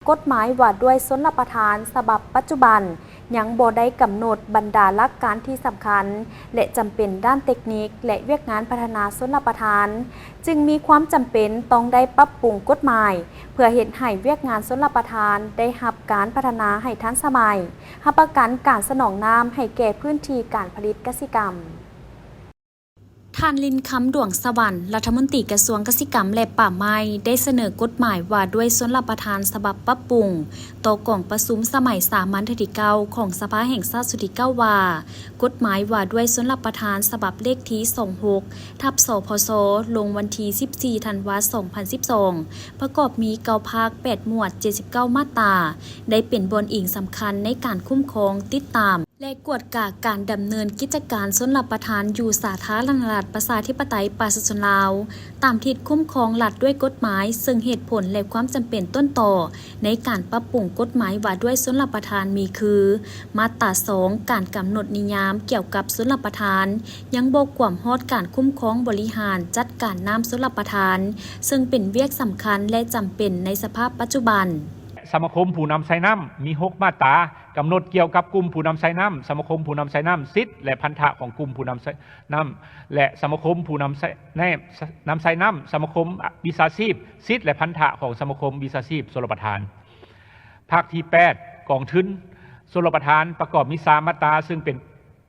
ກົດໝາຍວ່າດ້ວຍຊົນລະປະທານສະບັບປັດຈຸບັນ ຍັງບໍ່ໄດ້ກຳນົດບັນດາຫຼັກການທີ່ສຳຄັນ ແລະ ຈຳເປັນດ້ານເຕັກນິກ ແລະ ວຽກງານພັດທະນາຊົນລະປະທານ, ຈຶ່ງມີຄວາມຈຳເປັນຕ້ອງໄດ້ປັບປຸງກົດໝາຍ ເພື່ອເຮັດໃຫ້ວຽກງານຊົນລະປະທານໄດ້ຮັບການພັດທະນາໃຫ້ທັນສະໄໝ, ຮັບປະກັນການສະໜອງນ້ຳໃຫ້ແກ່ພື້ນທີ່ການຜະລິດກະສິກຳ. ທ່ານ ລິນຄຳ ດວງສະຫວັນ ລັດຖະມົນຕີກະຊວງກະສິກຳ ແລະ ປ່າໄມ້ ໄດ້ສະເໜີກົດໝາຍວ່າດ້ວຍຊົນລະປະທານສະບັບປັບປຸງ ຕໍ່ກອງປະຊຸມສະໄໝສາມັນເທື່ອທີເກົ້າ ຂອງສະພາແຫ່ງຊາດຊຸດທີເກົ້າ ວ່າ ກົດໝາຍວ່າດ້ວຍຊົນລະປະທານສະບັບເລກທີສອງຫົກ ທັບ ສພຊ ລົງວັນທີສິບສີ່ ທັນວາ ສອງພັນສິບສອງ ປະກອບມີເກົ້າພາກ ແປດໝວດ ເຈັດສິບເກົ້າມາດຕາ ໄດ້ເປັນບ່ອນອີງສຳຄັນໃນການຄຸ້ມຄອງ, ຕິດຕາມ ແລະ ກວດກາການດຳເນີນກິດຈະການຊົນລະປະທານຢູ່ສາທາລະນະລັດ ປະຊາທິປະໄຕ ປະຊາຊົນລາວ ຕາມທິດຄຸ້ມຄອງລັດດ້ວຍກົດໝາຍ, ເຊິ່ງເຫດຜົນ ແລະ ຄວາມຈຳເປັນຕົ້ນຕໍໃນການປັບປຸງກົດໝາຍວ່າດ້ວຍຊົນລະປະທານມີຄື: ມາດຕາສອງ ການກຳນົດນິຍາມກ່ຽວກັບຊົນລະປະທານ ຍັງບໍ່ກວມຮອດການຄຸ້ມຄອງບໍລິຫານຈັດການນ້ຳຊົນລະປະທານ, ເຊິ່ງເປັນວຽກສຳຄັນ ແລະ ຈຳເປັນໃນສະພາບປັດຈຸບັນ. ສະມາຄົມຜູ້ນຳໃຊ້ນ້ຳ ມີຫົກມາດຕາ ກຳນົດກ່ຽວກັບກຸ່ມຜູ້ນຳໃຊ້ນ້ຳ, ສະມາຄົມຜູ້ນຳໃຊ້ນ້ຳ, ສິດ ແລະ ພັນທະຂອງກຸ່ມຜູ້ນຳໃຊ້ນ້ຳ ແລະ ສະມາຄົມຜູ້ນຳໃຊ້ ນຳໃຊ້ນ້ຳ, ສະມາຄົມວິຊາຊີບ, ສິດ ແລະ ພັນທະຂອງສະມາຄົມວິຊາຊີບຊົນລະປະທານ. ພາກທີແປດ ກອງທຶນຊົນລະປະທານ ປະກອບມີສາມມາດຕາ ເຊິ່ງເປັນ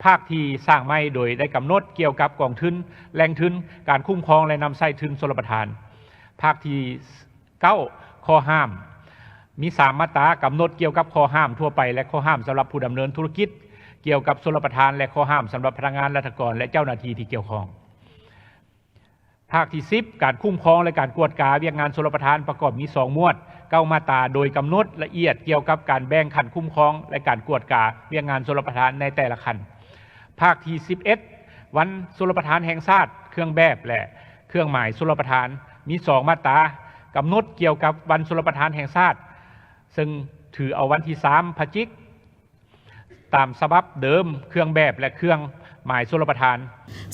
ພາກທີ່ສ້າງໃໝ່ ໂດຍໄດ້ກຳນົດກ່ຽວກັບກອງທຶນ, ແຫຼ່ງທຶນ, ການຄຸ້ມຄອງ ແລະ ນຳໃຊ້ທຶນຊົນລະປະທານ. ພາກທີ ເກົ້າ ຂໍ້ຫ້າມ ມີສາມມາດຕາ ກຳນົດກ່ຽວກັບຂໍ້ຫ້າມທົ່ວໄປ ແລະ ຂໍ້ຫ້າມສຳລັບຜູ້ດຳເນີນທຸລະກິດກ່ຽວກັບຊົນລະປະທານ ແລະ ຂໍ້ຫ້າມສຳລັບພະນັກງານລັດຖະກອນ ແລະ ເຈົ້າໜ້າທີ່ທີ່ກ່ຽວຂ້ອງ. ພາກທີສິບ ການຄຸ້ມຄອງ ແລະ ການກວດກາວຽກງານຊົນລະປະທານ ປະກອບມີສອງໝວດ ເກົ້າມາດຕາ ໂດຍກຳນົດລະອຽດກ່ຽວກັບການແບ່ງຂັ້ນຄຸ້ມຄອງ ແລະ ການກວດກາວຽກງານຊົນລະປະທານໃນແຕ່ລະຂັ້ນ. ພາກທີສິບເອັດ ວັນຊົນລະປະທານແຫ່ງຊາດ, ເຄື່ອງແບບ ແລະ ເຄື່ອງໝາຍຊົນລະປະທານ ມີສອງມາດຕາ ກຳນົດກ່ຽວກັບວັນຊົນລະປະທານແຫ່ງຊາດ, ເຊິ່ງຖືເອົາວັນທີສາມ ພະຈິກ ຕາມສະບັບເດີມ, ເຄື່ອງແບບ ແລະ ເຄື່ອງໝາຍຊົນລະປະທານ.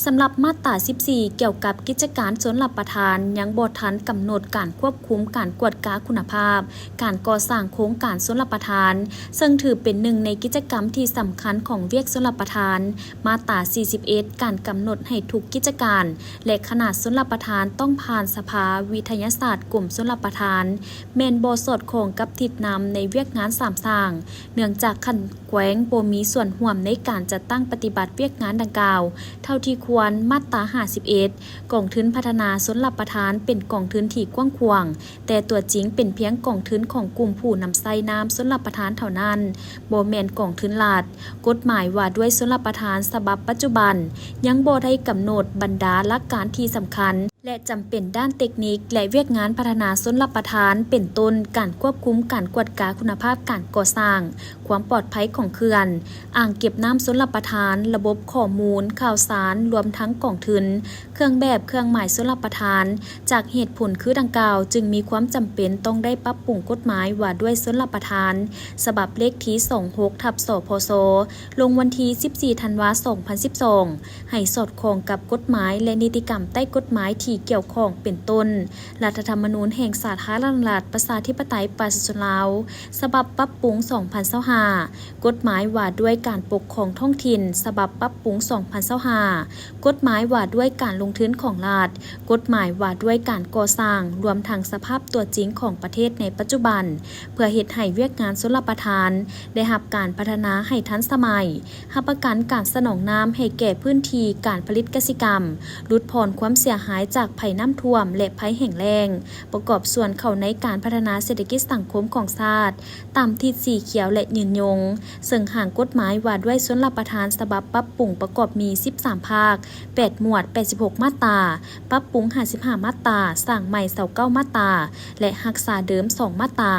ສຳລັບມາດຕາສິບສີ່ ກ່ຽວກັບກິດຈະການຊົນລະປະທານ ຍັງບໍ່ທັນກຳນົດການຄວບຄຸມການກວດກາຄຸນນະພາບການກໍ່ສ້າງໂຄງການຊົນລະປະທານ, ເຊິ່ງຖືເປັນໜຶ່ງໃນກິດຈະກຳທີ່ສຳຄັນຂອງວຽກຊົນລະປະທານ. ມາດຕາສີ່ສິບເອັດ ການກຳນົດໃຫ້ທຸກກິດຈະການ ແລະ ຂະໜາດຊົນລະປະທານຕ້ອງຜ່ານສະພາວິທະຍາສາດກົມຊົນລະປະທານ ແມ່ນບໍ່ສອດຄ່ອງກັບທິດນຳໃນວຽກງານສາມສ້າງ, ເນື່ອງຈາກຂັ້ນແຂວງບໍ່ມີສ່ວນຮ່ວມໃນການຈັດຕັ້ງປະຕິບັດວຽກງານດັ່ງກ່າວເທົ່າທີ່ຄວນ. ມາດຕາຫ້າສິບເອັດ ກອງທຶນພັດທະນາຊົນລະປະທານເປັນກອງທຶນທີ່ກວ້າງຂວາງ, ແຕ່ຕົວຈິງເປັນພຽງກອງທຶນຂອງກຸ່ມຜູ້ນຳໃຊ້ນ້ຳຊົນລະປະທານເທົ່ານັ້ນ, ບໍ່ແມ່ນກອງທຶນລັດ. ກົດໝາຍວ່າດ້ວຍຊົນລະປະທານສະບັບປັດຈຸບັນ ຍັງບໍ່ໄດ້ກຳນົດບັນດາຫຼັກການທີ່ສຳຄັນ ແລະ ຈຳເປັນດ້ານເຕັກນິກ ແລະ ວຽກງານພັດທະນາຊົນລະປະທານ ເປັນຕົ້ນ ການຄວບຄຸມການກວດກາຄຸນນະພາບການກໍ່ສ້າງ, ຄວາມປອດໄພຂອງເຂື່ອນ, ອ່າງເກັບນ້ຳຊົນລະປະທານ, ລະບົບຂໍ້ມູນຂ່າວສານ, ລວມທັງກອງທຶນ, ເຄື່ອງແບບ, ເຄື່ອງໝາຍຊົນລະປະທານ. ຈາກເຫດຜົນຄືດັ່ງກ່າວ ຈຶ່ງມີຄວາມຈຳເປັນຕ້ອງໄດ້ປັບປຸງກົດໝາຍວ່າດ້ວຍຊົນລະປະທານ ສະບັບເລກທີສອງຫົກ ທັບ ສພຊ ລົງວັນທີສິບສີ່ ທັນວາ ສອງພັນສິບສອງ ໃຫ້ສອດຄ່ອງກັບກົດໝາຍ ແລະ ນິຕິກຳໃຕ້ກົດໝາຍທີ່ກ່ຽວຂ້ອງ ເປັນຕົ້ນ ລັດຖະທຳມະນູນແຫ່ງສາທາລະນະລັດ ປະຊາທິປະໄຕ ປະຊາຊົນລາວ ສະບັບປັບປຸງ ສອງພັນຊາວຫ້າ, ກົດໝາຍວ່າດ້ວຍການປົກຄອງທ້ອງຖິ່ນ ສະບັບປັບປຸງ ສອງພັນຊາວຫ້າ, ກົດໝາຍວ່າດ້ວຍການລົງທຶນຂອງລັດ, ກົດໝາຍວ່າດ້ວຍການກໍ່ສ້າງ, ລວມທັງສະພາບຕົວຈິງຂອງປະເທດໃນປັດຈຸບັນ, ເພື່ອເຮັດໃຫ້ວຽກງານຊົນລະປະທານໄດ້ຮັບການພັດທະນາໃຫ້ທັນສະໄໝ, ຮັບປະກັນການສະໜອງນ້ຳໃຫ້ແກ່ພື້ນທີ່ການຜະລິດກະສິກຳ, ຫຼຸດຜ່ອນຄວາມເສຍຫາຍຈາກໄພນ້ຳຖ້ວມ ແລະ ໄພແຫ້ງແລ້ງ, ປະກອບສ່ວນເຂົ້າໃນການພັດທະນາເສດຖະກິດສັງຄົມຂອງຊາດ ຕາມທິດສີຂຽວ ແລະ ຍືນຍົງ, ເຊິ່ງຮ່າງກົດໝາຍວ່າດ້ວຍຊົນລະປະທານສະບັບປັບປຸງປະກອບມີສິບສາມພາກ, ແປດໝວດ, ແປດສິບຫົກມາດຕາ, ປັບປຸງຫ້າສິບຫ້າມາດຕາ, ສ້າງໃໝ່ຊາວເກົ້າມາດຕາ ແລະ ຮັກສາເດີມສອງມາດຕາ.